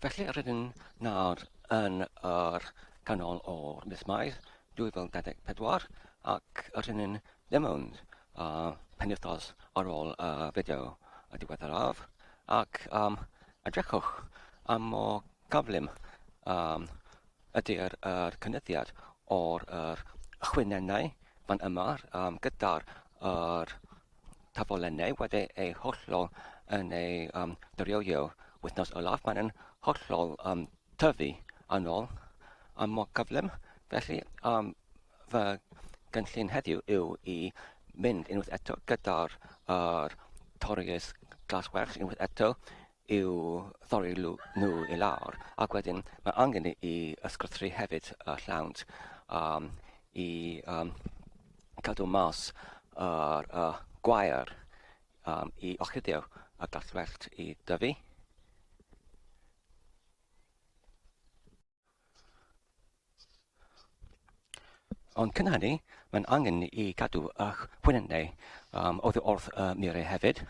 Felly rydyn nawr yn yr canol o'r mis Mai 2024 ac rydyn ni'n ddim ond penwythnos ar ôl y fideo y diweddaraf ac um, edrychwch am mor gyflym um, ydy'r yr cynyddiad o'r yr chwynennau fan yma um, gyda'r yr tafolennau wedi eu hollol yn ei um, dirywio wythnos olaf. Mae'n yn hollol um, tyfu yn ôl am mor gyflym. Felly, um, fy gynllun heddiw yw i mynd unwaith eto gyda'r er, torrius glaswellt unwaith eto i'w thorri nhw i lawr ac wedyn mae angen i ysgrythru hefyd y llawnt um, i um, cadw mas yr uh, gwair um, i ochudio y glaswellt i dyfu. Ond cyn hynny, mae'n angen i gadw eich hwynennau um, oddi wrth y murau hefyd.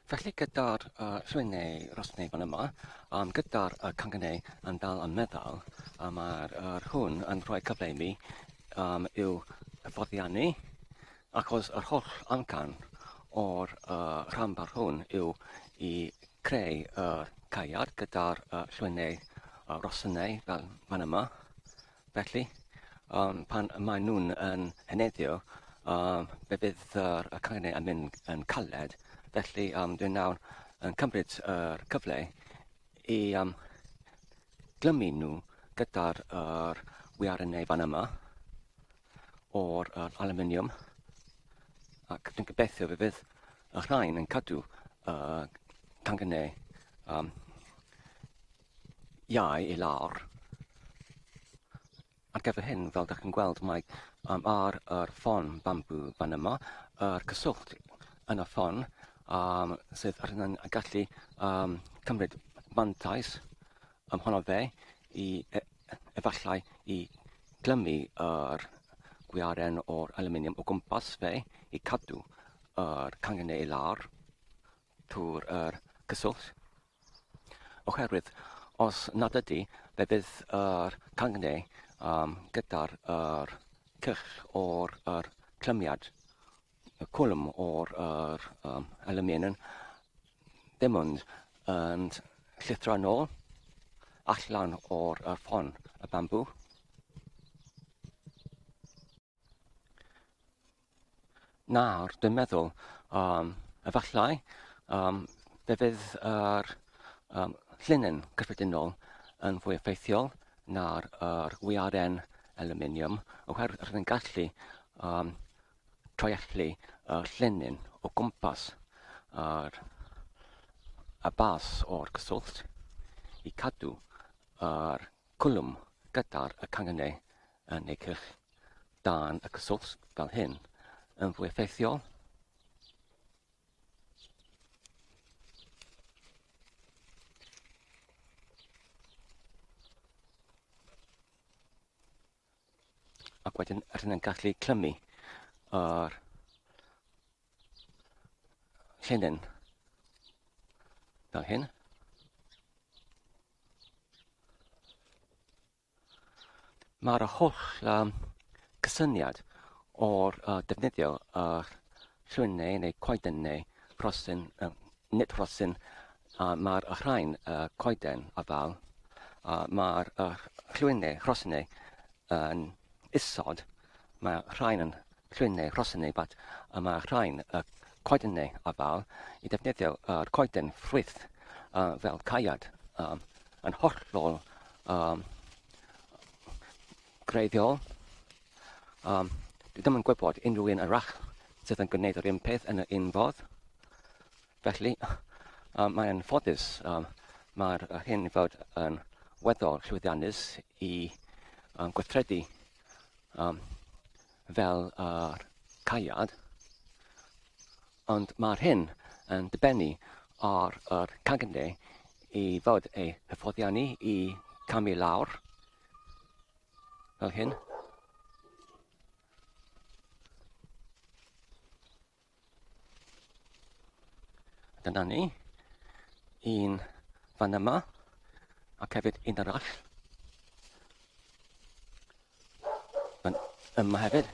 Felly gyda'r llwynnau rosnau fan yma, gyda'r canghennau yn dal yn meddal, mae'r yr hwn yn rhoi cyfle i mi i'w hyfforddiannu, achos yr holl amcan o'r rhanbarth hwn yw i creu yr caead gyda'r llwynnau rosynau fel fan yma. Felly, pan maen nhw'n yn heneiddio, fe fydd yr canghennau yn mynd yn caled. Felly, dwi'n nawr yn cymryd yr cyfle i glymu nhw gyda'r yr wiarennau fan yma o'r yr aluminium, ac dwi'n gobeithio fe fydd y rhain yn cadw y canghennau iau i lawr. Ar gyfer hyn, fel dych chi'n gweld, mae ar yr ffon bambŵ fan yma, yr cyswllt yn y ffon sydd ar hynny'n gallu cymryd mantais ohono fe i e, efallai i glymu yr gwiaren o'r aluminium o gwmpas fe i cadw yr canghennau i lawr trwy'r yr cyswllt. Oherwydd os nad ydy, fe fydd yr canghennau gyda'r yr cylch o'r yr clymiad, y cwlwm o'r yr aluminium ddim ond yn llithro yn ôl allan o'r yr ffon y bambŵ. Nawr, dwi'n meddwl, efallai, fe fydd yr llinyn cyffredinol yn fwy effeithiol na'r yr wiaren aluminium, oherwydd rydyn ni'n gallu troelli y llinyn o gwmpas yr y bas o'r cyswllt i cadw yr cwlwm gyda'r y canghennau yn eu cylch dan y cyswllt fel hyn yn fwy effeithiol. Ac wedyn rydyn ni'n gallu clymu yr llinyn fel hyn. Mae'r holl cysyniad o'r defnyddio yr llwynnau neu coeden neu rhosyn, nid rhosyn, mae'r rhain coeden afal, mae'r llwynnau rhosynau yn isod, mae rhain yn llwynnau rhosynau, but mae rhain y coedennau afal i defnyddio yr coeden ffrwyth fel caead yn hollol greiddiol. Dwi ddim yn gwybod unrhyw un arall sydd yn gwneud yr un peth yn yr un fodd. Felly, mae'n ffodus, mae'r hyn fod yn weddol llwyddiannus i gweithredu fel yr caead, ond mae'r hyn yn dibynnu ar yr cangennau i fod ei hyfforddiannu i camu lawr fel hyn. Dyna ni. Un fan yma. Ac hefyd un arall. Fan yma hefyd.